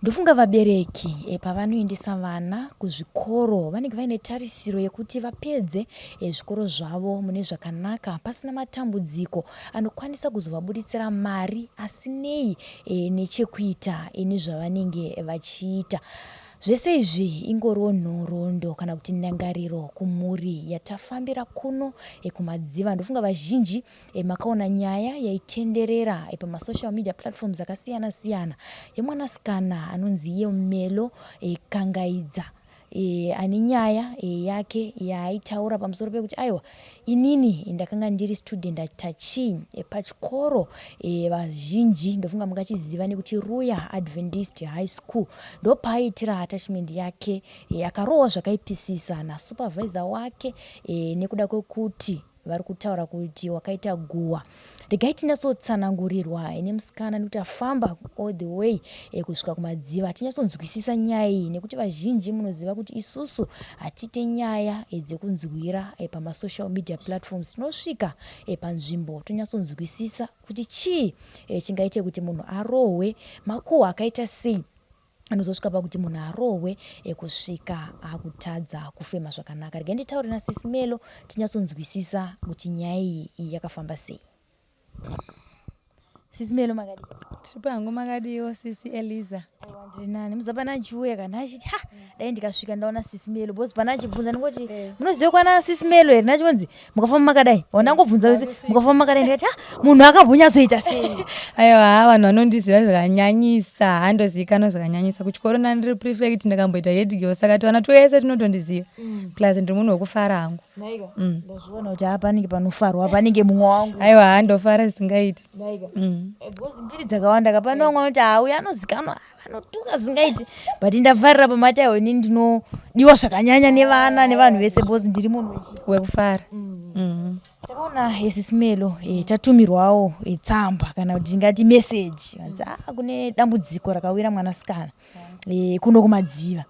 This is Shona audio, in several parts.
Ndofunga vabereki pavanoendesa vana kuzvikoro vanenge vaine tarisiro yekuti vapedze zvikoro zvavo mune zvakanaka pasina matambudziko anokwanisa kuzovabuditsira mari asinei nechekuita nezvavanenge vachiita. Zvese izvi ingoriwo nhoroondo kana kuti ndangariro kumhuri yatafambira kuno kuMadziva. Ndofunga vazhinji Makaona nyaya yaitenderera pamasocial media platforms akasiyana siyana yemwanasikana anonzi iye Melo Kangaidza ane nyaya yake yaaitaura pamusoro pekuti aiwa inini ndakanga ndiri student attachee pachikoro vazhinji ndofunga mungachiziva nekuti Ruya Adventist High School ndopaaiitira attachment yake akarohwa zvakaipisisa nasupervisor wake nekuda kwekuti Vari kutaura kuti wakaita guhwa. Regai tinyatsotsanangurirwa nemusikana nekuti afamba all the way kusvika kumadziva. Tinyatsonzwisisa nyaya iyi nekuti vazhinji munoziva kuti isusu hatiite nyaya dzekunzwira pamasocial media platforms. Tinosvika panzvimbo tonyatsonzwisisa kuti chii chingaite kuti munhu arohwe, makuhwa akaita sei anozosvika pakuti munhu arohwe kusvika akutadza kufema zvakanaka. Regai nditaure nasisi Melo tinyatsonzwisisa kuti nyaya iyi yakafamba sei. Sisi Melo makadii? Tiri pangu makadiiwo sisi Eliza? Aiwa ndiri nani. Muza pana achiuya kana achiti ha dai ndikasvika ndaona sisi Melo because pana achibvunza ndingoti munoziva kwana sisi Melo here ndachingonzi mukafamba makadai wandangobvunza vese mukafamba makadai ndikati ha munhu akambonyatsoita sei Aiwa haa vanhu vanondiziva zvakanyanyisa handozivikanwa zvakanyanyisa kuchikoro ndandiri prefect ndakamboita head girl saka twana twese tinotondiziva plus ndiri munhu wekufara hangu Ndaika ndazviona kuti haa panenge panofarwa panenge mumwe wangu aiwa haa ndofara zvisingaiti Ndaika because mbiri dzakawanda ka pane vamwe vanoti haa uyu anozikanwa vanotuka zvingaiti but ndafarira pamati aiwa ini ndinodiwa zvakanyanya nevana nevanhu vese because ndiri munhu wekufara. Takaona esisimelo tatumirwawo tsamba kana kuti tingati message hanzi ah kune dambudziko rakawira mwanasikana kuno kumadziva.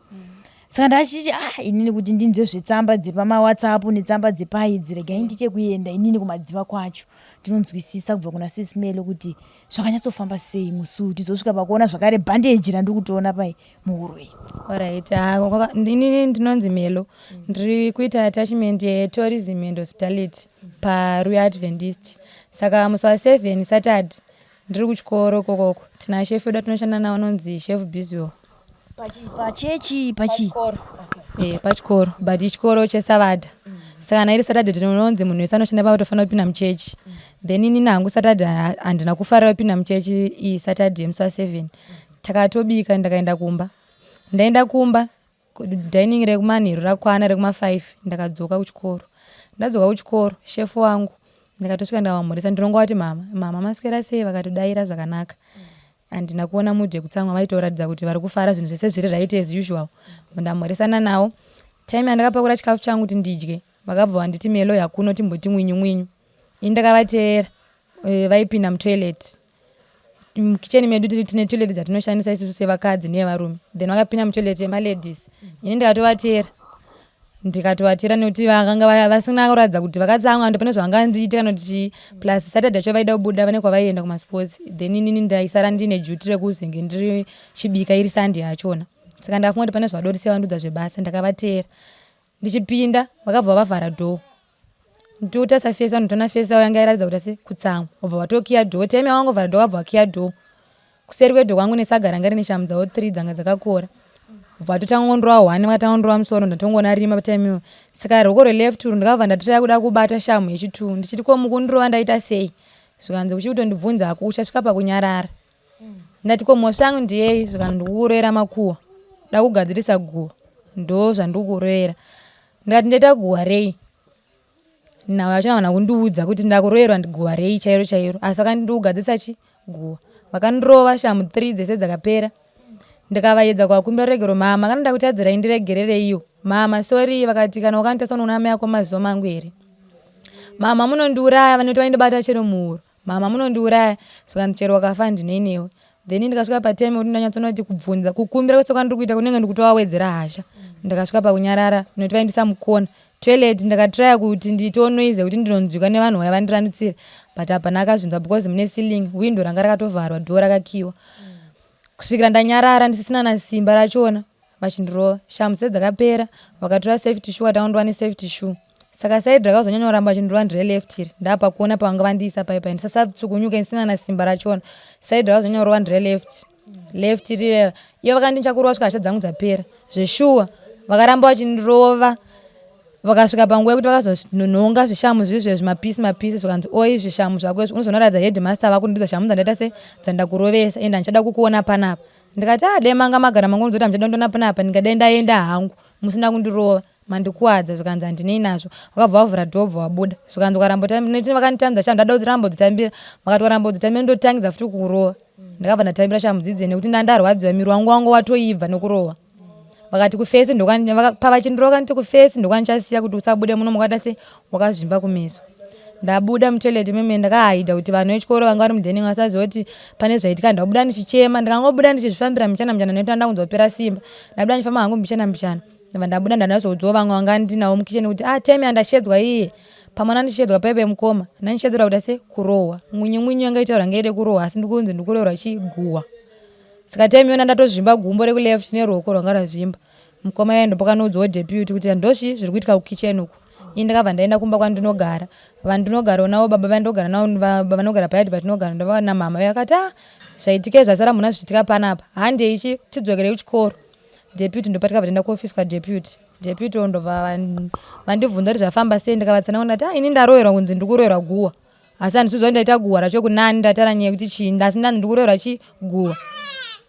Saka ndachiti ah inini kuti ndinzwe zvetsamba dzepamawhatsapp netsamba dzepaidzi regai ndiite kuenda inini kumadziva kwacho ndinonzwisisa kubva kuna sisi Melo kuti Zvakanyatsofamba sei musi uyu tizosvika pakuona zvakare bhandeji randiri kutoona pai muhuro iyi? Alright, inini ndinonzi Melo. Ndiri kuita attachment yetourism and hospitality paRuya Adventist. Saka musi wa 7 Saturday ndiri kuchikoro ikokoko. Tina chef wedu atinoshanda nawo anonzi Chef Bizwell. Pachechi pachi? Pachikoro. Eh, pachikoro but ichikoro chesavadha. Saka kana iri Saturday tinonzi munhu wese anoshanda ipapo tofanira kupinda muchechi. Then inini hangu Saturday handina kufarira kupinda muchechi iyi Saturday yemusi wa 7. Takatobika ndakaenda kumba. Ndaenda kumba dining rekumanheru rakwana rekuma 5 ndakadzoka kuchikoro. Ndadzoka kuchikoro shefu wangu ndakatosvika ndakavamhoresa ndinongovati mama, mama maswera sei vakatodaira zvakanaka. Handina kuona mood yekutsamwa vaitoratidza kuti vari kufara zvinhu zvese zviri right as usual. Ndamhoresana nawo. Time yandakapakura chikafu changu kuti ndidye vakabva vanditi Melo yakuno timboti mwinyu mwinyu. Ini ndakavateera eh, vaipinda mutoilet. Mukicheni medu tiri tine toilet dzatinoshandisa isusu sevakadzi nevarume. Then vakapinda mutoilet yemaladies. Ini ndikatovateera. Ndikatovatera nekuti vakanga vasina kuratidza kuti vakatsamwa ndo pane zvavangandiita kana kuti chii plus Saturday yacho vaida kubuda vane kwavaienda kumasports then inini ndaisara ndine duty rekuzenge ndiri chibika iri Sunday yachona saka ndakafunga kuti pane zvavada kuti sevandudza zvebasa ndakavateera ndichipinda vakabva vavhara door ndotarisa face anotoona face yavo yanga iratidza kuti asi kutsamwa obva vatokiya door time yavangovhara door vabva vakiya door Kuseri kwedoor kwangu nesaga ranga rine shamu dzavo three dzanga dzakakora. Bva vatotanga kundorova one vakatanga kundorova musoro ndatongoona rima patime iyoyo. Saka ruoko rweleft urwu ndakabva ndatraya kuda kubata shamu yechi two ndichiti ko mukundirova ndaita sei? Zvikanzi uchikutondibvunza hako uchasvika pakunyarara. Ndati ko mhosva yangu ndeyei? Zvikanzi ndikukurovera makuhwa da kugadzirisa guhwa ndozvandikukurovera. Ndikati ndoita guhwa rei? Nhau yacho havana kundiudza kuti ndakuroverwa guva rei chairo chairo asi vakandikugadzirisa chi guva. Vakandirova shamhu three dzese dzakapera ndikavaedza kuvakumbira ruregero mama kana ndakutadzirai ndiregerereiwo mama sorry vakati kana wakanditarisa unoona amai ako maziso mangu here mama munondiuraya vanoti vaindibata chero muhuro Mhamha munondiuraya zvikanzi chero wakafa handinei newe. Then ndikasvika patime yekuti ndanyatsoona kuti kubvunza kukumbira kwese kwandiri kuita kunenge ndikutovawedzera hasha. Ndakasvika pakunyarara nekuti vaindisa mukona. Toilet ndakatraya kuti ndiitewo noise yekuti ndinonzwika nevanhu vaya vandirandutsira but hapana akazvinzwa because mune ceiling window ranga rakatovharwa door rakakiwa. Kusvikira ndanyarara ndisisina na simba rachona vachindirova. Shamhu dzese dzakapera vakatora safety shoe vakatanga kundirova nesafety shoe. Saka side rakazonyanya kuramba vachindirova ndere left iri ndapakuona pavanga vandiisa paye paye ndisasatsukunyuke ndisina na simba rachona. Side rakazonyanya kurova ndere left. Left rire ivo vakandi ndichakurova kusvika hasha dzangu dzapera. Zveshuwa vakaramba vachindirova Vakasvika panguva yekuti vakazonhonga zvishamu zvizve zvimapisi mapisi zvikanzi oi zvishamu zvako izvi unozonoratidza headmaster vako ndidzo shamu dzandaita se dzandakurovesa ende handichada kukuona panapa ndikati ah dai manga magara mangonzwa kuti hamuchada kundiona panapa ndingadai ndaenda hangu musina kundirova mandikuwadza zvikanzi handinei nazvo vakabva vavhura door bva vabuda zvikanzi ukaramba nekuti vakanditambidza shamu ndada kuti ramba udzitambira vakati ukaramba udzitambira ndotangidza futi kukurova ndakabva ndatambira shamu dzidze nekuti ndandarwadziwa miri wangu wanga watoibva nekurohwa vakati kufesi pavachindirova vakanditi kufesi ndokwandichasiya kuti usabude muno makaita se wakazvimba kumeso ndabuda mutoilet meme ndakahaidha kuti vanhu vechikoro vanga vari mudining vasaziva kuti pane zvaitika ndabuda ndichichema ndikangobuda ndichizvifambira mbichana mbichana nekuti ndandakunzwa kupera simba ndabuda ndichifamba hangu mbichana mbichana ndabva ndabuda ndandazoudzawo vamwe vanga ndinawo mukitchen kuti ah time yandashedzwa iye pamwe ndandishedzwa paipe mukoma ndandishedzerwa kuita se kurohwa mwinyi mwinyi yanga itaura ngaide kurohwa asi ndikunzi ndikurohwa chiguhwa Saka time iyona ndatozvimba gumbo rekuleft neruoko rwanga rwazvimba. Mukoma iye ndopakanoudzawo deputy kuti ndochi zviri kuitika kukitchen uku. Ini ndakabva ndaenda kumba kwandinogara. Vandinogarawo navo baba vandogara navo vanogara payard patinogara ndova namama uye akati ah zvaitika izvi zvasara muna zvichiitika panapa. Handei chi tidzokere kuchikoro. Deputy ndopatikabva taenda kuoffice kwadeputy. Deputy ndobva vandibvunza kuti zvafamba sei ndikavatsanangurira ndikati ah ini ndaroverwa kunzi ndikuroverwa guwa. Asi handisi kuziva kuti ndaita guhwa racho kunani ndatara nyaya yekuti chii asi ndanzi ndikuroverwa chii guhwa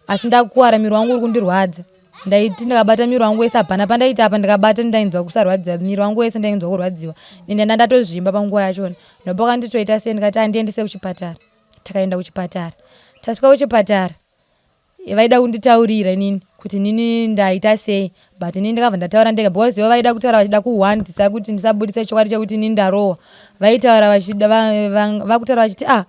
asi ndakuwara miri wangu uri kundirwadza ndaiti ndikabata miri wangu wese hapana pandaiti apa ndikabata ndainzwa kusarwadziwa miri wangu wese ndainzwa kurwadziwa ende ndandatozvimba panguva yachona ndopakanditoita sei ndikati andiendese kuchipatara takaenda kuchipatara tasvika kuchipatara Vaida kunditaurira inini kuti inini ndaita sei but inini ndakabva ndataura ndega because ivo vaida kutaura vachida kuhwandisa kuti ndisabuditse chokwadi chekuti inini ndarohwa. Vaitaura vachida vakutaura vachiti ah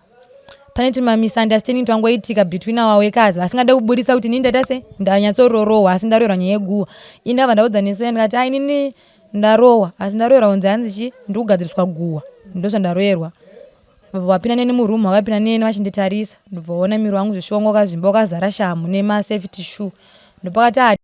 pane tumamisunderstanding twangoitika between our workers vasingade kubuditsa kuti inini ndaita sei ndanyatsororohwa asi ndarohwa nyaya yeguhwa. Ini ndakabva ndaudza nesi uya ndikati ah inini ndarohwa asi ndarohwa kunzi hanzi chii ndikugadziriswa guhwa ndozvandaroherwa. Vapinda neni muroom vakapinda neni vachinditarisa ndobva vaona miri wangu zveshuwa wanga wakazvimba wakazara shamhu nemasafety shoe ndopakati ah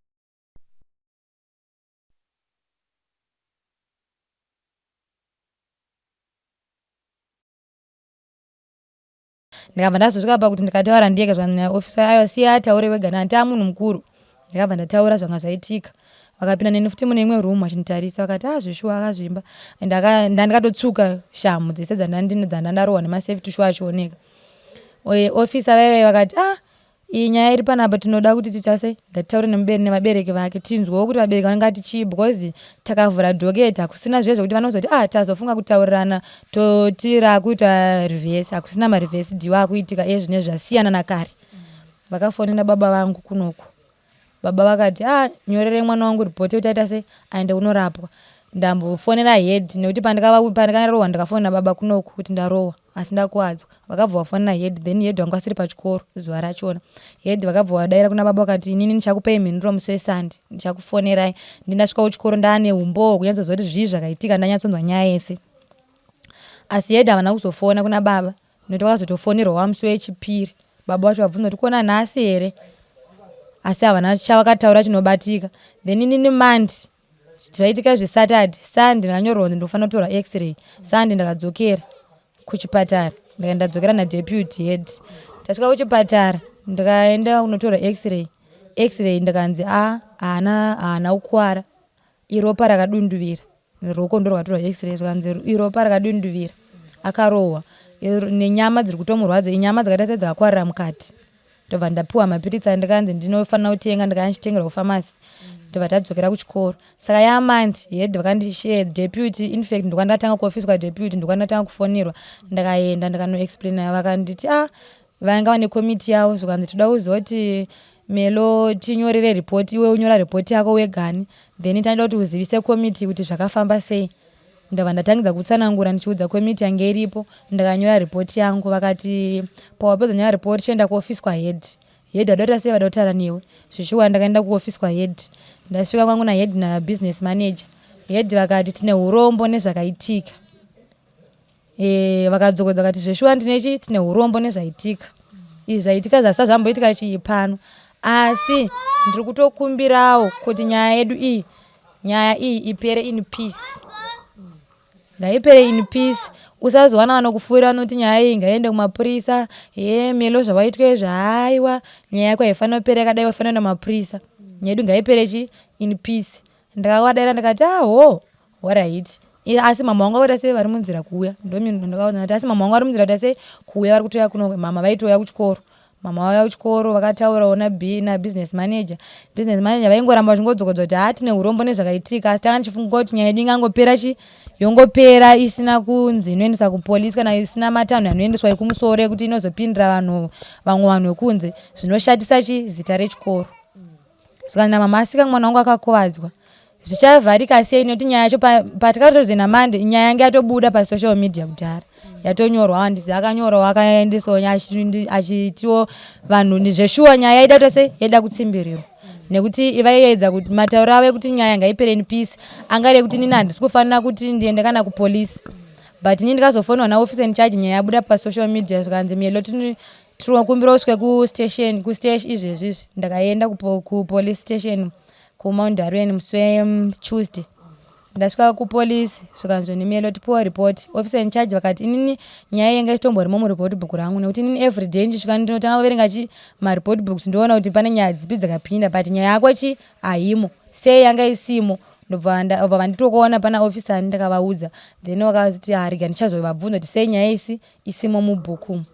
ndikabva ndazosvika pakuti ndikataura ndega zvanzi officer aiwa siya ataure wega nanti amunhu mukuru Ndakabva ndataura zvanga zvaitika. Vakapinda neni futi mune imwe room vachinditarisa vakati ah zveshuwa akazvimba and ndandikatotsvuka shamhu dzese dzandandarohwa nemasafety shoe achioneka. Officer vaive vakati ah iyi nyaya iri panapa tinoda kuti titase ngatitaure nevabereki vake tinzwewo kuti vabereki vangati chii because takavhura docket hakusina zviya zvekuti vanozoti ah tazofunga kutaurirana toti rakuitwa reverse hakusina mareverse deal akuitika ezvine zvasiyana nakare. Vakafonera baba vangu kunoku. Baba vakati ah nyorerei mwana wangu report yekuti aita sei aende kunorapwa. Ndambofonera head nekuti pandakarohwa ndakafonera baba kunoku kuti ndarohwa asi ndakuwadzwa. Vakabva vafonera head then head vanga vasiri pachikoro zuva rachona. Head vakabva vadaira kuna baba vakati inini ndichakupei mhinduro musi weSunday ndichakufonerai. Ndasvika kuchikoro ndaane umboo hwekunyatsoziva kuti zvii zvakaitika ndanyatsonzwa nyaya yese. Asi head havana kuzofona kuna baba Nekuti vakazotofonerwa wamusi wechipiri baba vacho vabvunza kuti kona nhasi here asi havana chavakataura chinobatika then inini mandi zvaitika zvesaturday sunday ndakanyorerwa kunzi ndinofanira kutorwa x-ray sunday ndakadzokera kuchipatara ndikaenda ndadzokera nadeputy head tasvika kuchipatara ndikaenda kunotorwa x-ray x-ray ndikanzi a haana haana kukwara iropa rakadunduvira Ruoko ndorwatorwa x-ray zvikanzi iropa rakadunduvira akarohwa nenyama dziri kutomurwadza inyama dzakaita sedzakakwarira mukati ndobva ndapiwa mapiritsi andikanzi ndinofanira kutenga ndikanga ndichitengerwa kufamasi ndobva tadzokera kuchikoro saka yamandi head vakandishe deputy infact ndokwandakatanga kuofisi kwadeputy ndokwandakatanga kufonirwa ndakaenda ndikanoexplaina vakanditi ah Vanga vane committee yavo zvikanzi toda kuziva kuti Melo tinyorere report iwe unyora report yako wegani then tinoda kuti uzivise committee kuti zvakafamba sei. Ndabva ndatangidza kutsanangura ndichiudza committee yange iripo ndakanyora report yangu vakati pawapedza kunyora report chienda kuoffice kwahead. Head vada kuita sei vada kutaura newe. Zvichiwa ndakaenda kuoffice kwahead ndasvika kwangu nahead nabusiness manager. Head vakati tine urombo nezvakaitika. Eh, vakadzokodza vakati zveshuwa ndine chii tine urombo nezvaitika izvi zvaitika zvasa zvamboitika chii pano Asi ndiri kutokumbirawo kuti nyaya yedu iyi, nyaya iyi ipere in peace. Ngaipere in peace. Usazowana vanokufurira vanoti nyaya iyi ngaiende kumapurisa. Hee Melo zvawaitwa izvi haiwa nyaya yako haifanira kupera yakadai waifanira kuenda kumapurisa. Nyaya yedu ngaipere chi in peace. Ndakavadaira ndikati ah hoo horaiti. Asi mama vangu vakaita sei vari munzira kuuya. Ndomindakaudza ndikati asi mama vangu vari munzira kuita sei kuuya vari kutouya kuno mama vaitouya kuchikoro. Mama vauya kuchikoro vakataurawo nabusiness manager. Business manager vaingoramba vachingodzokodza kuti haa tine urombo nezvakaitika asi tanga tichifunga kuti nyaya yedu ingangopera chi yongopera isina kunzi inoendesa kupolice kana isina matanho anoendeswa ekumusoro ekuti inozopindira vanhu vamwe vanhu vekunze zvinoshatisa chi zita rechikoro. Saka namama asika mwana wangu akakuvadzwa zvichavharika sei nekuti nyaya yacho patakatozoenda mande nyaya yange yatobuda pasocial media kudhara yatonyorwa handizi akanyorawo akaendesawo achitiwo vanhu zveshuwa nyaya yaida kuita sei yaida kutsimbirirwa nekuti vaiedza kuti matauro avo ekuti nyaya ngaipere in peace anga ari ekuti nini handisi kufanira kuti ndiende kana kupolice but ini ndikazofonwa naoffice in charge nyaya yabuda pasocial media zvikanzi melo Tinokumbira usvike kustation kustash izvezvi izvi ndakaenda kupolice station kumount darwen musi wetuesday ndasvika kupolice zvikanzi nemelo tipiwa report officer in charge vakati inini nyaya yanga ichitomborimo mureport book rangu nekuti inini everyday ndichisvika ndinotanga kuverenga chi mareport books ndoona kuti pane nyaya dzipi dzakapinda but nyaya yako chi haimo sei yanga isimo ndobva vanditokuona pana officer ani ndakavaudza then vakazoti harega ndichazovabvunza kuti sei nyaya isi isimo mubhuku umu.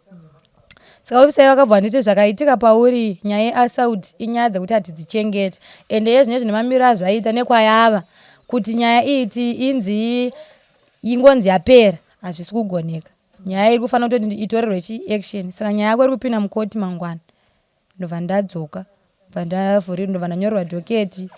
Saka ofisa vakabva vanditi zvakaitika pauri nyaya yeassault inyaya dzekuti hatidzichengete ende iye zvinezvi nemamiriro azvaita nekwayava kuti nyaya iyi ti inzi ingonzi yapera hazvisi kugoneka. Nyaya iri kufanira kutoti itorerwe chi action saka nyaya yako iri kupinda mukoti mangwana. Ndobva ndadzoka ndobva ndavhurirwa ndobva ndanyorerwa dhoketi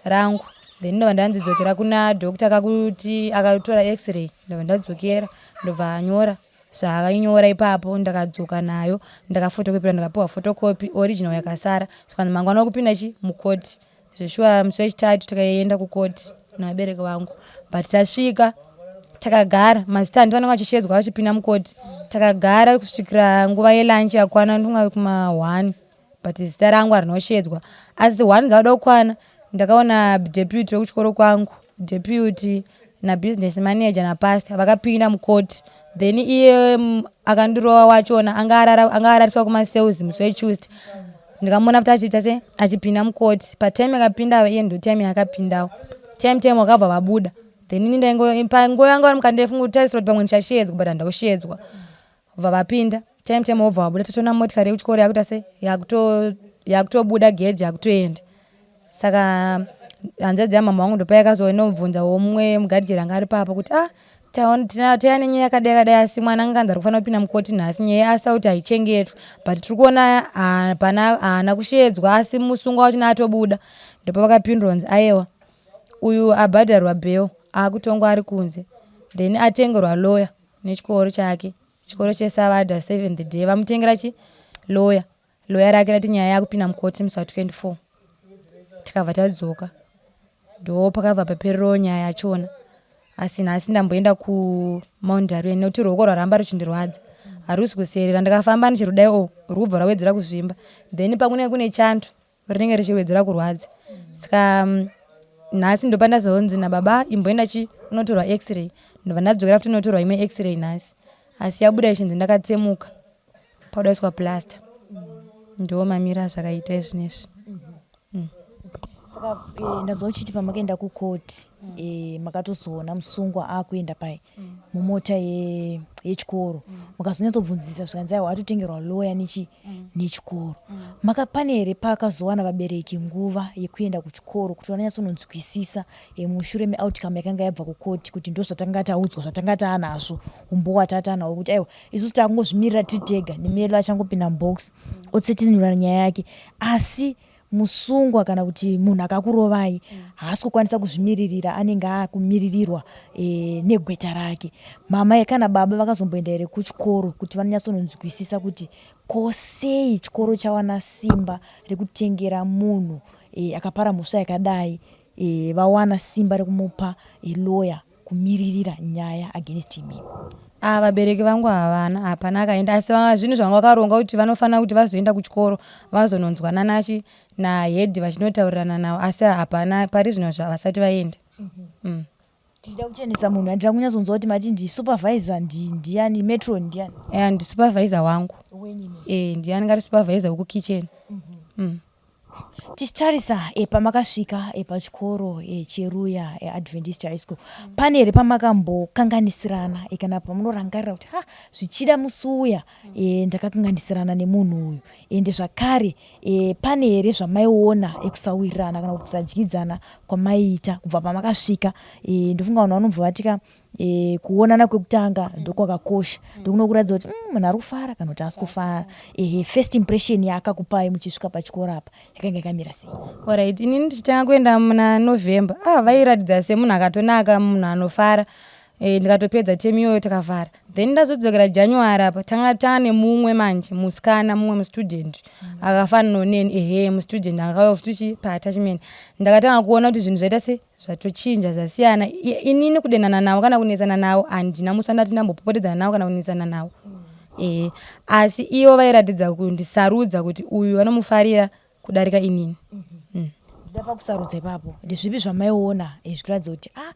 rangu then ndobva ndanzi dzokera kuna doctor akakuti akatora x-ray ndobva ndadzokera ndobva anyora zvaakanyora ipapo ndakadzoka nayo ndakafotokopira ndakapiwa photocopy original yakasara zvikanzi mangwana wakupinda chi mukoti Zveshuwa musi wechitatu takaenda kukoti nevabereki vangu but tasvika takagara mazita andi vanenge vachishedzwa vachipinda mukoti takagara kusvikira nguva yelunch yakwana ndinga kuma one but zita rangu harinoshedzwa asi one dzauda kukwana ndakaona deputy wekuchikoro kwangu deputy nabusiness manager napastor vakapinda mukoti then iye akandirova wachona anga arariswa kumasales musi wetuesday ndikamuona futi achiita se achipinda mukoti patime yakapinda iye ndo time yaakapindawo time time wakabva vabuda then ini ndaingo panguva yanga vari mukati ndaifunga kutarisira kuti pamwe ndichashedzwa but handaushedzwa bva vapinda time time wobva vabuda totoona motikari yekuchikoro yakuita se yakutobuda geji yakutoenda Saka hanzvadzi yamhamha vangu ndopayakazonobvunzawo mumwe mugadhijeri anga ari papo kuti ah taiva nenyaya yakadai yakadai asi mwana anga anzi ari kufanira kupinda mukoti nhasi nyaya yeassault haichengetwi but tiri kuona hapana haana kusheedzwa asi musungwa wacho atobuda ndopavakapindura kunzi ayewa uyu abhadharwa bail akutongwa ari kunze then atengerwa lawyer nechikoro chake chikoro chesavada seventh day vamutengera chi lawyer Lawyer rake rati nyaya yakupinda mukoti musi wa 24 tikabva tadzoka ndopakabva papererawo nyaya yachona asi nhasi ndamboenda kumount darwin nekuti ruoko rwaramba ruchindirwadza harusi kuserera ndakafamba ndichirudai o rwubva rwawedzera kuzvimba then pakunenge kune chando rinenge richiwedzera kurwadza saka nhasi ndopandazonzi nababa imboenda chi unotorwa x-ray ndobva ndadzokera futi unotorwa imwe x-ray nhasi asi yabuda ichinzi ndakatsemuka Pauda kuiswa plaster. Ndiwo mamiro azvakaita izvinezvi. Saka eh, ndanzwa uchiti pamakaenda kucourt eh, makatozoona musungwa akuenda pai mumota ye- yechikoro mukazonyatsobvunzisa zvikanzi aiwa atotengerwa loya nechi nechikoro maka pane here pakazowana vabereki nguva yekuenda kuchikoro kuti vanonyatsononzwisisa eh, mushure meoutcome yakanga yabva kukoti kuti ndozvatanga taudzwa zvatanga taanazvo umbowo hwatanga kuti aiwa isusu takungozvimirira tiri tega nemelo achangopinda mubox otsetinura nyaya yake asi musungwa kana kuti munhu akakurovai haasi kukwanisa kuzvimiririra anenge akumiririrwa e, negweta rake mama kana baba vakazomboenda here kuchikoro kuti vanonyatsononzwisisa kuti ko sei chikoro chawana simba rekutengera munhu e, akapara mhosva yakadai e, vawana simba rekumupa e, lawyer kumiririra nyaya against imimi. Ah, vabereki vangu havana, hapana akaenda asi zvinhu zvanga vakaronga kuti vanofanira kuti vazoenda kuchikoro vazononzwanana chi nahead vachinotaurirana navo asi hapana pari zvino vasati vaenda. Tichida kuchenesa munhu handina kunyatsonzwa kuti mati ndisupervisor ndiani, metron ndiani? Yeah, ndisupervisor wangu. E, ndiani ngati supervisor wekukitchen. Tichitarisa pamakasvika pachikoro cheRuya Adventist High School, pane here pamakambokanganisirana kana pamunorangarira kuti ha, zvichida musi uya ndakakanganisirana nemunhu uyu? Ende zvakare pane here zvamaiona ekusawirirana kana kusadyidzana kwamaiita kubva pamakasvika? Ndofunga vanhu vanobva vatika kuonana kwekutanga ndokwakakosha, ndokunokuratidza kuti munhu ari kufara kana kuti haasi kufara. Ehe, first impression yaakakupai muchisvika pachikoro apa yakanga yakamira sei? Alright, inini ndichitanga kuenda muna November, ah, vairatidza semunhu akatonaka, munhu anofara. Ndikatopedza term iyoyo takavhara, then ndazodzokera January apa tanga taane mumwe manje musikana, mumwe mustudent akafananawo neni. Ehe, mustudent akauya futi chi paattachment. Ndakatanga kuona kuti zvinhu zvaita se zvatochinja, zvasiyana. Inini kudenana navo kana kunetsana navo handina musi wandati ndambopopotedzana navo kana kunetsana navo. Ehe, asi ivo vairatidza kundisarudza kuti uyu vanomufarira kudarika inini. Ndida pakusarudza ipapo, ndezvipi zvamaiona zvichiratidza kuti ah,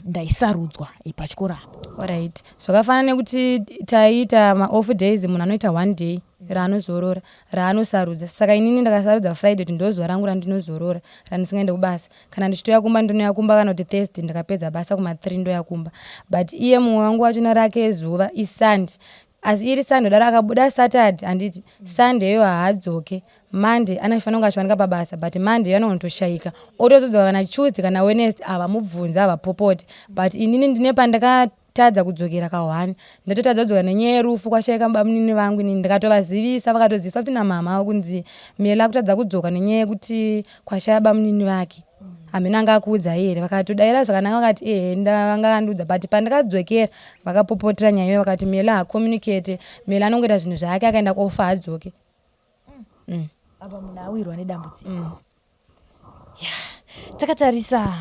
ndaisarudzwa pachikoro apa? Alright, zvakafanana nekuti taiita maoff days, munhu anoita one day raanozorora raanosarudza. Saka inini ndakasarudza Friday kuti ndozuva rangu randinozorora randisingaende kubasa. Kana ndichitoya kumba, ndinoya kumba kana kuti Thursday ndikapedza basa kuma3 ndoya kumba. But iye mumwe wangu wachona rake zuva iSunday, asi iri Sunday daro akabuda Saturday, handiti Sunday iyo haadzoke. Monday anofanira kunge achiwanika pabasa, but Monday iyo anogona otozodzoka kana Tuesday kana Wednesday. Havamubvunzi, havapopote. But inini ndine pandakatadza kudzokera ka1, ndatotadza kudzoka nenyaya yerufu, kwashaika bamunini vangu. Inini ndikatovazivisa, vakatoziviswa futi namama avo kunzi Mela akutadza kudzoka nenyaya yekuti kwashaya bamunini vake. Hameno anga akuudzai here? Vakatodaira zvakanaka, vakati ehe, vanga vandiudza. But pandakadzokera vakapopotera nyaya iyoyo, vakati Mela haacommunicate, Mela anongoita zvinhu zvake, akaenda kofa hadzoke. Apa munhu awirwa nedambudziko. Ya, takatarisa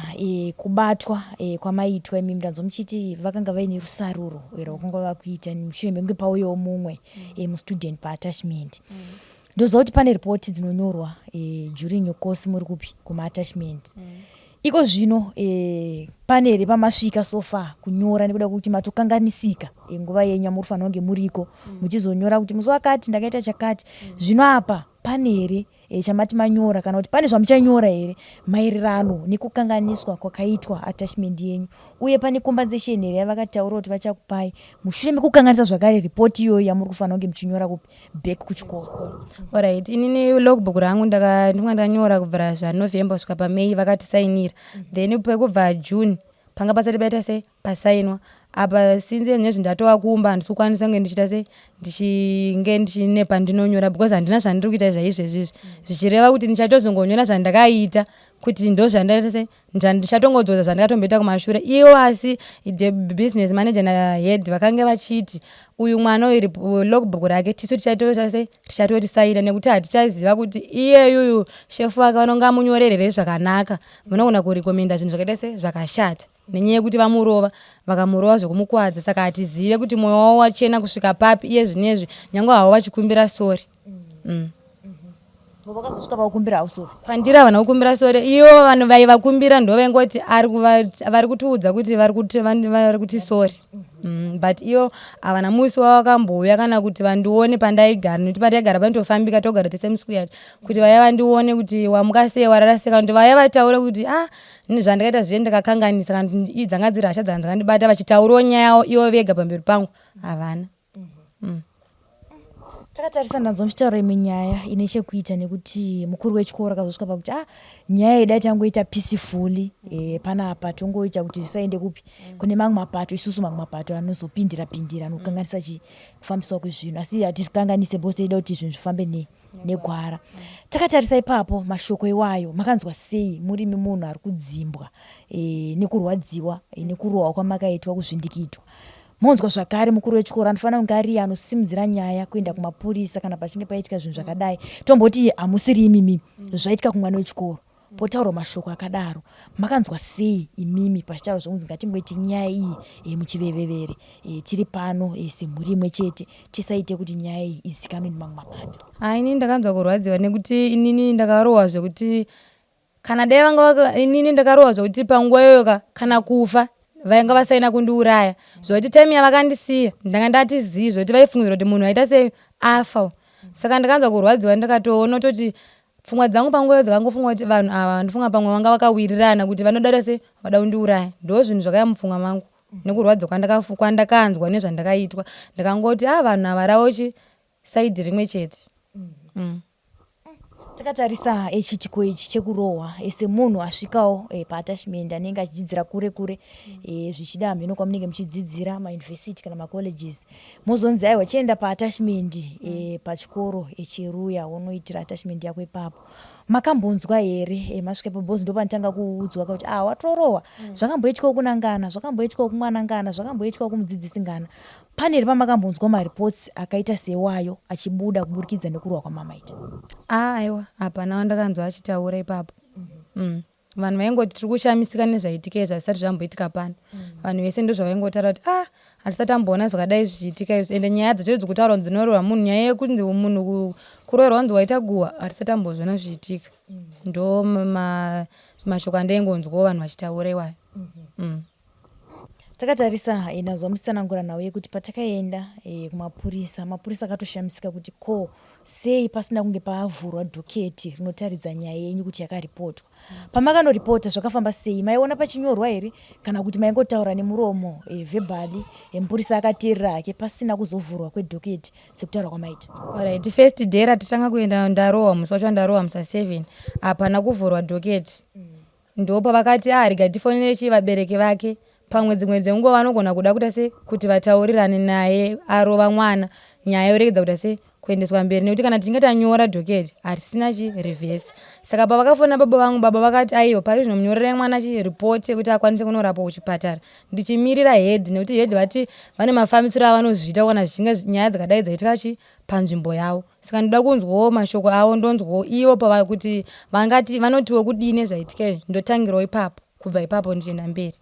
kubatwa kwamaitwa imi, ndanzwa muchiti vakanga vaine rusaruro rwakanga vakuita mushure mekunge pauyawo mumwe mustudent paattachment. Ndoziva kuti pane ripoti dzinonyorwa during your course muri kupi kumaattachment. Iko zvino pane here pamasvika so far kunyora nekuda kwekuti matokanganisika nguva yenyu yamuri kufanira kunge muriko muchizonyora kuti musi wakati ndakaita chakati? Zvino apa pane here chamati manyora kana kuti pane zvamuchanyora here maererano nekukanganiswa kwakaitwa attachment yenyu? Uye pane compensation here yavakataura kuti vachakupai mushure mekukanganisa zvakare ripoti iyoyo yamuri kufanira kunge muchinyora kupi, back kuchikoro? Alright, inini logbook rangu ndinga ndanyora kubvira zvaNovember kusvika paMay vakatisainira. Then pekubva June panga pasati paita sei pasainwa. Apa since nezvi ndatova kumba, handisi kukwanisa kunge ndichiita sei, ndichinge ndichine pandinonyora because handina zvandiri kuita zvaizvezvizvi, zvichireva kuti ndichatozongonyora zvandakaita kuti ndo zvandaita sei, ndichatongodzosa zvandakatomboita kumashure ivo. Asi business manager nahead vakange vachiti uyu mwana uyu logbook rake tisu tichatoita sei, tichatotisaina nekuti hatichaziva kuti iyeyuyu shefu vake vanonga munyorerere zvakanaka, vanogona kurecommenda zvinhu zvakaita se zvakashata nenyaya yekuti vamurova, vakamurova zvekumukwadza. Saka hatizive kuti mwoyo wavo wachena kusvika papi iye zvinezvi, nyange havo vachikumbira sorry. Vakazosvika pakukumbira havo sorry? Kwandiri havana kukumbira sorry. Ivo vanhu vaivakumbira ndo vaingoti vari kutiudza kuti vari kuti sorry, but ivo havana musi wavakambouya kana kuti vandione pandaigara, nekuti pandaigara panotofambika, togara tese musquare, kuti vaya vandione kuti wamuka sei, warara sei, kana kuti vaya vataure kuti ah, zvandakaita zviye ndakakanganisa, kana kuti dzanga dziri hasha dzanga dzakandibata, vachitaurawo nyaya yavo ivo vega pamberi pangu, havana. Takatarisa, ndanzwa muchitaura imwe nyaya ine chekuita nekuti mukuru wechikoro akazosvika pakuti ah, nyaya ida tangoita peacefully panapa, tongoita kuti zvisaende kupi, kune mamwe mapato. Isusu mamwe mapato anozopindira pindira anokanganisa chi kufambiswa kwezvinhu, asi hatikanganise bose, ida kuti zvinhu zvifambe negwara. Takatarisa ipapo, mashoko iwayo makanzwa sei murimi munhu ari kudzimbwa nekurwadziwa nekurohwa kwamakaitwa, kuzvindikitwa, monzwa zvakare mukuru wechikoro anofanira kunge ariye anosimudzira nyaya kuenda kumapurisa kana pachinge paitika zvinhu zvakadai? Tomboti hamusiri imimi, zvaitika kumwana wechikoro. Potaurwa mashoko akadaro, makanzwa sei imimi pachitaurwa zvekunzi ngatingoiti nyaya iyi e, muchivevevere e, tiri pano e, semhuri imwe chete tisaite kuti nyaya iyi izikanwe nemamwe mapato? Ha, inini ndakanzwa kurwadziwa nekuti inini ndakarohwa zvekuti kana dai vanga vaka inini ndakarohwa zvekuti panguva iyoyo ka kana kufa vainga vasaina kundiuraya zvekuti time yavakandisiya ndanga ndati zii zvekuti vaifungidzira kuti munhu aita sei afa. Saka ndakanzwa kurwadziwa ndikatoona kutoti pfungwa dzangu panguva iyoyo dzakangofunga kuti vanhu ava ndofunga pamwe vanga vakawirirana kuti vanoda sei vada kundiuraya. Ndozvinhu zvakauya mupfungwa mangu nekurwadziwa kwandakanzwa nezvandakaitwa. Ndakangoti ah vanhu ava ravo chi saidhi rimwe chete. Takatarisa chiitiko ichi chekurohwa semunhu asvikawo paattachment anenge achidzidzira kure kure zvichida hamheno kwamunenge muchidzidzira mauniversity kana macolleges mozonzi aiwa chienda paattachment pachikoro cheruya wonoitira attachment yako ipapo. Makambonzwa here masvika ipapo because ndopanotanga kuudzwa kuti ah watorohwa zvakamboitikawo kunangana zvakamboitikawo kumwanangana zvakamboitikawo kumudzidzisi ngana. Pane here pamakambonzwa mareports akaita seiwayo achibuda kuburikidza nekurohwa kwamamaita? Ah aiwa hapana wandakanzwa achitaura ipapo. Mm. Vanhu vaingoti tiri kushamisika nezvaitika izvi hazvisati zvamboitika pano. Vanhu vese ndozvavaingotaura kuti ah hatisati tamboona zvakadai zvichiitika izvi ende nyaya dzacho dzikutaurwa kunzi dzinorohwa munhu nyaya yekunzi munhu kuroorwa kunzi waita guhwa hatisati tambozviona zvichiitika. Ndo mashoko andaingonzwawo vanhu vachitaura iwayo. Takatarisa ndazwa muchitsanangura nhau yekuti patakaenda e, kumapurisa mapurisa akatoshamisika kuti ko sei pasina kunge pavhurwa dhoketi rinotaridza nyaya yenyu kuti yakaripotwa. Pamakanoripota zvakafamba sei? Maiona pachinyorwa here kana kuti maingotaura nemuromo e, verbally e, mupurisa akateerera hake pasina kuzovhurwa kwedhoketi sekutaura kwamaita? Alright, first day ratatanga kuenda ndarohwa musi wacho ndarohwa musi wa 7 hapana kuvhurwa dhoketi. Ndopavakati ah rega tifonere chii vabereki vake pamwe dzimwe dzenguva vanogona kuda kuita sei kuti vataurirane naye arova mwana nyaya yoregedza kuita sei kuendeswa mberi nekuti kana tichinge tanyora docket hatisina chi reverse saka pavakafonera baba vangu baba vakati aiwa pari zvino munyorerai mwana chi report yekuti akwanise kunorapwa kuchipatara ndichimirira head nekuti head vati vane mafambisiro avanozviita kana zvichinge nyaya dzakadai dzaitika chi panzvimbo yavo Saka ndoda kunzwawo mashoko avo ndonzwawo ivo pava kuti vangati vanotiwo kudii nezvaitika izvi ndotangirawo ipapo kubva ipapo ndichienda mberi.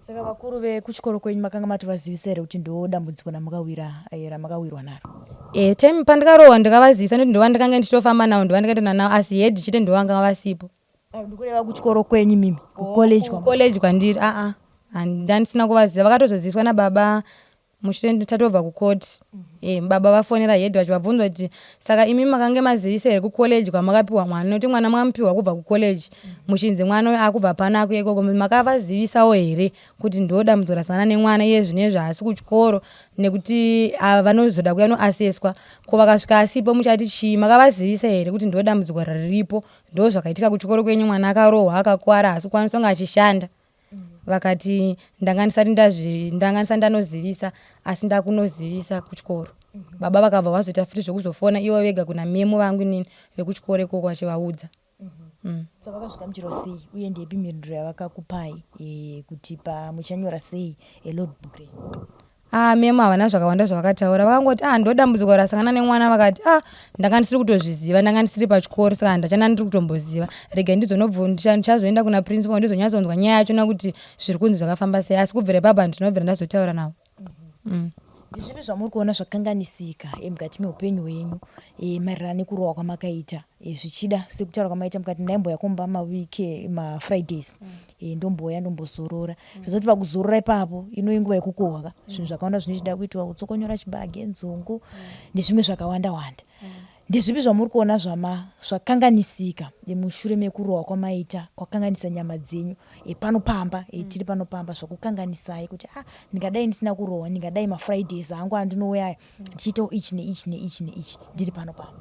Saka vakuru vekuchikoro kwenyu makanga matovazivisa here kuti ndo dambudziko ramakawira eh, ramakawirwa naro? Eh, time pandakarohwa ndakavazivisa nekuti ndovandakanga ndichitofamba navo ndovandakaenda navo asi head chete ndovanga vasipo. Ah, ndikureva kuchikoro kwenyu mimi kucollege kwa college kwandiri aa ndandisina kuvaziva vakatozoziviswa nababa Mushure tatobva kucourt eh, baba vafonera head vachivabvunza kuti saka imi makange mazivisa here kucollege kwamakapiwa mwana nekuti mwana makamupiwa kubva kucollege muchinzi mwana uyu akubva pano akuya ikoko makavazivisawo here kuti ndo dambudziko rasangana nemwana iye zvinezvi haasi kuchikoro nekuti ava vanozoda kuya noaseswa ko vakasvika asipo muchati chii makavazivisa here kuti ndo dambudziko riripo ndo zvakaitika kuchikoro kwenyu mwana akarohwa akakwara haasi kukwanisa kunge achishanda Vakati ndanga ndisati ndazvi ndanga ndisati ndanozivisa asi ndakunozivisa kuchikoro. Baba vakabva vazoita futi zvekuzofona ivo vega kuna memo vangu inini vekuchikoro ikoko vachivaudza. So vakazvigamuchirawo sei uye ndeipi mhinduro yavakakupai eh, kuti pamuchanyora sei eh, logbook renyu? Ah memo havana zvakawanda zvavakataura vakangoti ah ndodambudziko rasangana nemwana vakati ah ndanga ndisiri kutozviziva ndanga ndisiri pachikoro saka handachana ndiri kutomboziva rega ndizonobvu ndichazoenda kuna principal ndizonyatsonzwa nyaya yachona kuti zviri kunzi zvakafamba sei asi kubvira ipapo handinobvira ndazotaura navo. Ndezvipi zvamuri kuona zvakanganisika eh, mukati meupenyu hwenyu eh, maererano nekurohwa kwamakaita eh, zvichida sekutaura kwamaita mukati ndaimbouya kumba maweek mafridays ndomboya ndombozorora zvozoti pakuzorora ipapo ino inguva yekukohwa ka zvinhu zvakawanda zvinochida kuitwa kutsokonyora chibage nzungu nezvimwe zvakawanda wanda ndezvipi zvamuri kuona zvama zvakanganisika mushure mekurohwa kwamaita kwakanganisa nyama dzenyu e, pano pamba e, tiri pano pamba zvakukanganisai kuti ah ndingadai ndisina kurohwa ndingadai mafridays angu andinouya aya ndichiitawo ichi neichi neichi neichi ndiri pano pamba.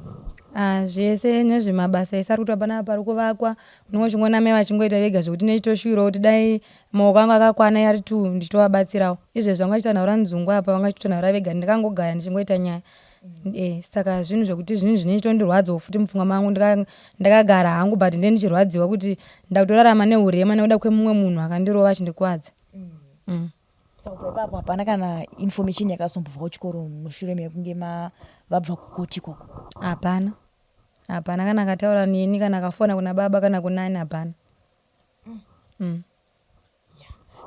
Ah, zvese nezvemabasa ese ari kuitwa panapa pari kuvakwa unenge uchingoona mai vachingoita vega zvekuti nechitoshuvirawo kuti dai maoko angu akakwana ari two ndichitovabatsirawo izvezvi vanga vachiita nhaura nzungu apa vanga vachitoita nhaura vega ndakangogara ndichingoita nyaya eh, saka zvinhu zvekuti zvinhu zvinenge zvichitondirwadzawo futi mupfungwa mangu ndakagara hangu but ndenge ndichirwadziwa kuti ndakutorarama neurema nekuda kwemumwe munhu akandirova achindikuvadza. Saka kubva ipapo hapana kana information yakazombobva kuchikoro mushure mekunge vabva kukoti ikoko? Hapana. Hapana kana akataura neni kana akafona kuna baba kana kunani hapana. Mm.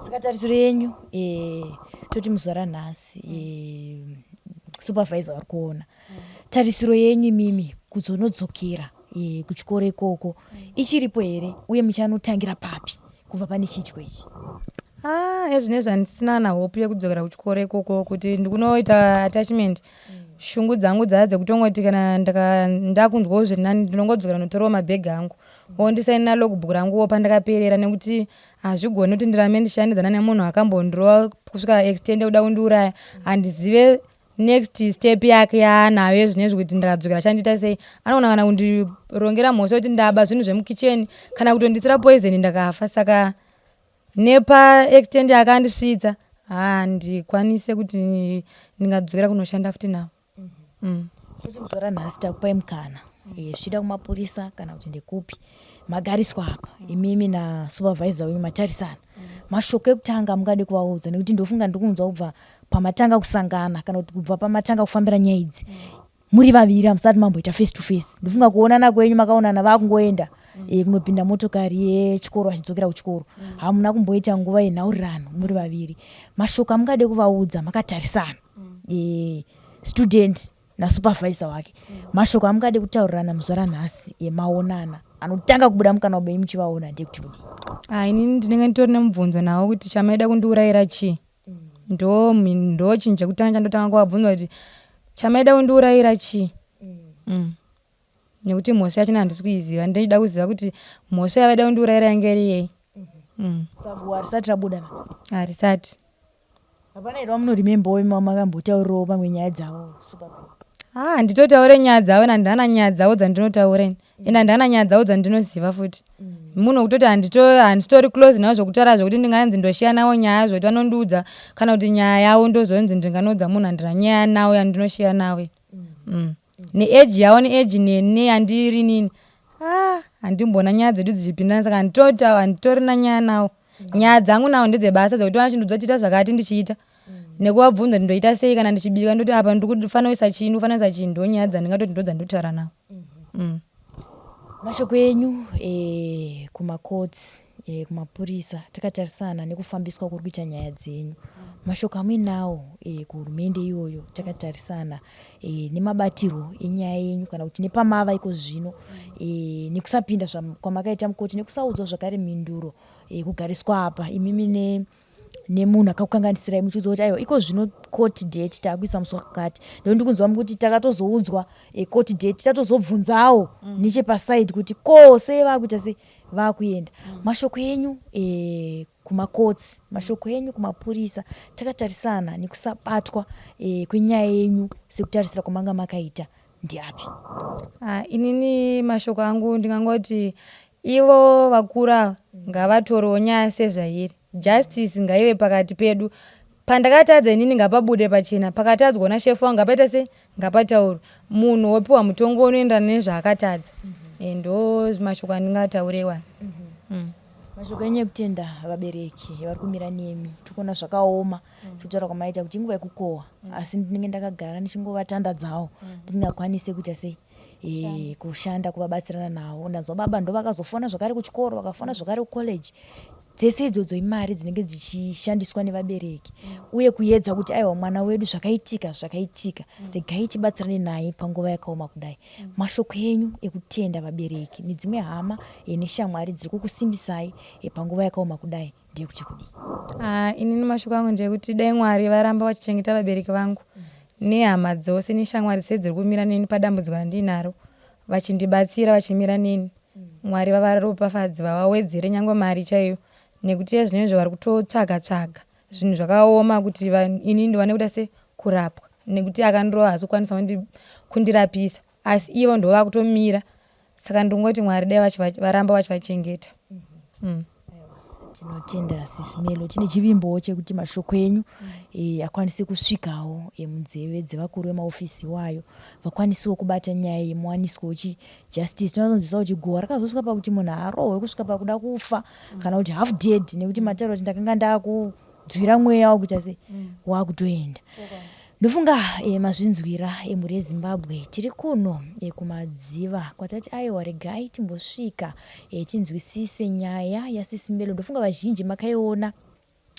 Saka tarisiro yenyu eh, toti muzuva ranhasi eh, supervisor vari kuona tarisiro yenyu imimi kuzonodzokera eh, kuchikoro ikoko ichiripo here uye muchanotangira papi kubva pane chiitiko ichi? Ah, ezvinezvi handisina kana hope yekudzokera kuchikoro ikoko kuti ndikunoita attachment. Shungu dzangu dzaa dzekutongoti kana ndaka ndakunzwawo zviri nani ndinongodzokera notorawo mabhegi angu wondisainira logbook ranguwo pandakaperera nekuti hazvigoni kuti ndirambe ndichishandidzana nemunhu akambondirova kusvika extend yekuda kundiuraya. Handizive next step yake yaanayo yezvinezvi kuti ndikadzokera achandiita sei. Anogona kana kundirongera mhosva yekuti ndaba zvinhu zvemukicheni kana kutondisira poison ndakafa saka Nepa extent yaakandisvitsa handikwanise kuti ndingadzokera kunoshanda futi navo. Mm. Toti muzuva ranhasi takupai mukana eh, zvichida kumapurisa kana kuti ndekupi magariswa apa imimi nasupervisor wenyu matarisana mashoko ekutanga amungade kuvaudza nekuti ndofunga ndiri kunzwa kubva pamatanga kusangana kana kuti kubva pamatanga kufambira nyaya idzi muri vaviri hamusati mamboita face to face ndofunga kuonana kwenyu makaonana vakungoenda mm. e, kunopinda motokari yechikoro vachidzokera kuchikoro mm. hamuna kumboita nguva yenhaurirano muri vaviri mashoko amungade kuvaudza makatarisana mm. e, student nasupervisor wake mm. mashoko amungade kutaurirana muzuva ranhasi emaonana anotanga kubuda mukana ubenyu muchivaona ndekuti kudii ah, inini ndinenge nditori nemubvunzo nawo kuti chamaida kundiurayira chii ndo ndo chinhu chekutanga chandotanga kuvabvunza kuti chamaida kundiurayira chii mm. Nekuti mhosva yachona handisi kuiziva ndinoda kuziva kuti mhosva yavaida kundiurayira yange iri yei mm. Saka harisati rabuda harisati hapana here wamunoremembawo makambotaurirawo pamwe nyaya dzavo Ah, handitotaure nyaya dzavo ende handina nyaya dzavo dzandinotaura ini ende handina nyaya dzavo dzandinoziva futi munhu wekutoti handitori close navo zvekutaura zvekuti ndinganzi ndoshiya navo nyaya zvekuti vanondiudza kana kuti nyaya yavo ndozonzi ndinganoudza munhu handina nyaya nawo yandinoshiya nawe mm. neage yavo neage nene yandiri nini ah, handimboona nyaya dzedu dzichipindana saka handitorina nyaya nawo nyaya dzangu nawo ndedzebasa dzekuti vanochindiudza kuti ita zvakati ndichiita nekuvabvunza kuti ndoita sei kana ndichibika ndoti apa ndikufanira kuisa chii ndikufanira kuisa chii ndonyaya dzandingatoti ndodzandotaura nawo mm. Mashoko enyu e, kumacourts e, kumapurisa takatarisana nekufambiswa kuri kuita nyaya dzenyu mashoko amuinawo e, kuhurumende iyoyo takatarisana e, nemabatirwo enyaya yenyu kana kuti nepamava iko zvino e, nekusapinda kwamakaita mukoti nekusaudzwa zvakare mhinduro e, kugariswa apa imimi ne nemunhu akakukanganisirai muchiudzwa kuti aiwa iko zvino court date taakuisa musi wakati nekuti ndikunzwa kuti takatozoudzwa e, court date tatozobvunzawo mm. nechepasaidi kuti ko sei vakuita sei vakuenda mm. mashoko enyu e, kumakotsi mashoko enyu kumapurisa takatarisana nekusabatwa e, kwenyaya yenyu sekutarisira kwamanga makaita ndiapi ah, inini mashoko angu ndingangoti Ivo vakuru ava ngavatorewo nyaya sezvairi. Justice ngaive pakati pedu. Pandakatadza inini ngapabude pachena, pakatadzwa nashefu wangu ngapaita sei? Ngapataurwe. Munhu wopiwa mutongo unoenderana nezvaakatadza. Eh, ndo mashoko andingataure iwayo. Mm. Mashoko enyu ekutenda vabereki vari kumira nemi tikuona zvakaoma sekutaura kwamaita kuti inguva yekukohwa asi ndinenge ndakagara ndichingovatandadzawo ndisingakwanise kuita sei e, kushanda kuvabatsirana navo ndanzwa baba ndovakazofona zvakare kuchikoro vakafona zvakare kucollege dzese idzodzo imari dzinenge dzichishandiswa nevabereki uye kuyedza kuti aiwa mwana wedu zvakaitika zvakaitika regai tibatsirane naye panguva yakaoma kudai mashoko enyu ekutenda vabereki nedzimwe hama e, neshamwari dziri kukusimbisai e, panguva yakaoma kudai ndeyekuti kudii? Ah, inini mashoko angu ndeyekuti dai Mwari varamba vachichengeta vabereki vangu nehama dzose neshamwari dzese dziri kumira neni padambudziko randinaro vachindibatsira vachimira neni Mwari vavaropafadze vavawedzere nyangwe mari chaiyo nekuti ezvinezvi vari kutotsvaga tsvaga zvinhu zvakaoma kuti ini ndiwane kuita se kurapwa nekuti akandirova haasi kukwanisa kundirapisa asi ivo ndovakutomira Saka ndongoti Mwari dai varamba vachivachengeta. Mm. Tinotenda Sis Melo, tine chivimbowo chekuti mashoko enyu mm. e, akwanise kusvikawo e, munzeve dzevakuru vemaofisi iwayo vakwanisiwo kubata nyaya iyi muwaniswewo chi justice. Tinozonzwisa kuti guhwa rakazosvika pakuti munhu arohwe kusvika pakuda kufa mm. kana kuti half dead nekuti mataura kuti ndakanga ndakudzwira mweya wakuita sei mm. wakutoenda. Okay. Ndofunga e, mazvinzwira emhuri yeZimbabwe tiri kuno e, kuMadziva kwatati aiwa regai timbosvika e, tinzwisise nyaya yaSisi Melo. Ndofunga vazhinji makaiona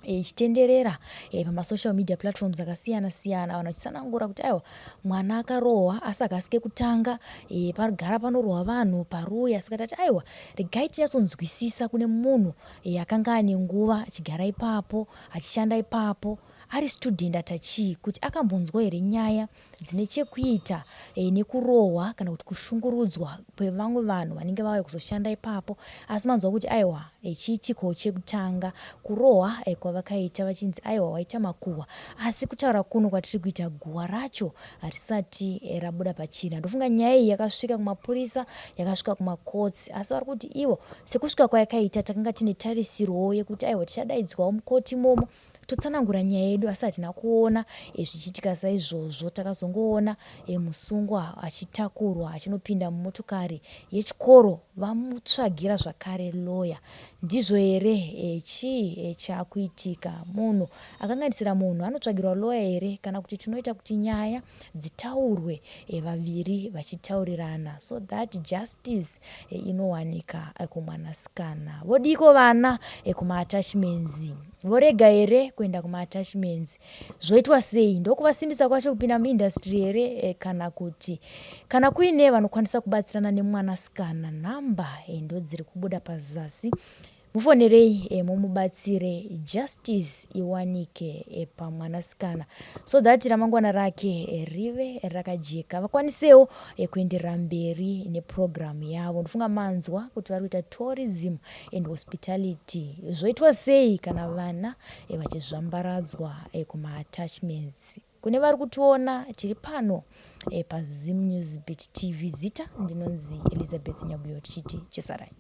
ichitenderera e, pamasocial media platforms akasiyana siyana, vanhu vachitsanangura kuti aiwa mwana akarohwa asi hakasi kekutanga e, pagara panorohwa vanhu paruya. Saka tati aiwa regai tinyatsonzwisisa kune munhu e, akanga ane nguva achigara ipapo achishanda ipapo ari student atachii kuti akambonzwa here nyaya dzine chekuita e, nekurohwa kana kuti kushungurudzwa kwevamwe vanhu vanenge vauya kuzoshanda ipapo. Asi manzwa kuti aiwa e, chiitiko chekutanga kurohwa e, kwavakaita vachinzi aiwa waita makuhwa, asi kutaura kuno kwatiri kuita guhwa racho harisati e, rabuda pachena. Ndofunga nyaya iyi yakasvika kumapurisa, yakasvika kumakotsi, asi vari kuti ivo sekusvika kwayakaita takanga tine tarisirowo yekuti aiwa tichadaidzwawo mukoti imomo totsanangura nyaya yedu, asi hatina kuona e, zvichiitika saizvozvo. Takazongoona e, musungwa achitakurwa achinopinda mumotokari yechikoro, vamutsvagira zvakare loya. Ndizvo here? E, chii e, chakuitika? Munhu akanganisira munhu anotsvagirwa loya here, kana kuti tinoita kuti nyaya dzitaurwe e, vaviri vachitaurirana so that justice e, inowanika e, kumwanasikana? Vodiko vana e, kumaattachments vorega here kuenda kumaattachments? Zvoitwa sei? Ndokuvasimbisa kwacho kupinda muindustry here e, kana kuti kana kuine vanokwanisa kubatsirana nemwanasikana, nhamba e, ndo dziri kubuda pazasi, mufonerei e, mumubatsire justice iwanike e, pamwanasikana so that ramangwana rake e, rive rakajeka, vakwanisewo e, kuenderera mberi neprogramu yavo. Ndofunga manzwa kuti vari kuita tourism and hospitality. Zvoitwa sei kana vana e, vachizvambaradzwa e, kumaattachments? Kune vari kutiona, tiri pano e, paZim News Beat TV. Zita ndinonzi Elizabeth Nyabuyo, tichiti chisarai.